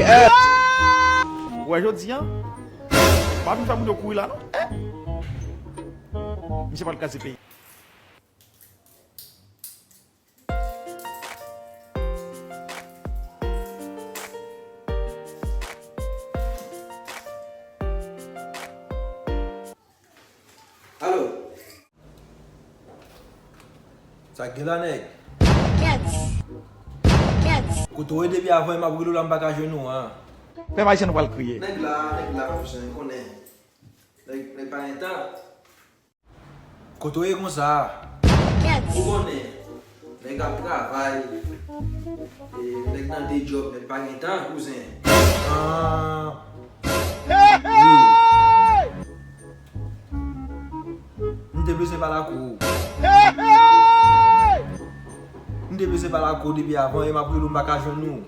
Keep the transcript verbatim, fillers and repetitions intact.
Ou wè jodi a, pa vin fè moun yo kouri la non. Misye pral kraze peyi. Alo. Sa k gen la, nèg? Kèt. Kèt. Kote w ye depi avan, m ap rele w la, m pa ka jwenn ou an. Pèp ayisyen nou pral kriye. Nèg la, nèg la, konfisyon, konnen. Nèg, nèg pa gen tan. Kote w ye konsa? Kèt. Ou konnen, nèg ap travay, e, nèg nan de djòb, nèg pa gen tan, kouzen. Ah. Wi. M te bezwen pale ak ou. M te bezwen pale ak ou depi avan, e m ap rele w, m pa ka jwenn ou.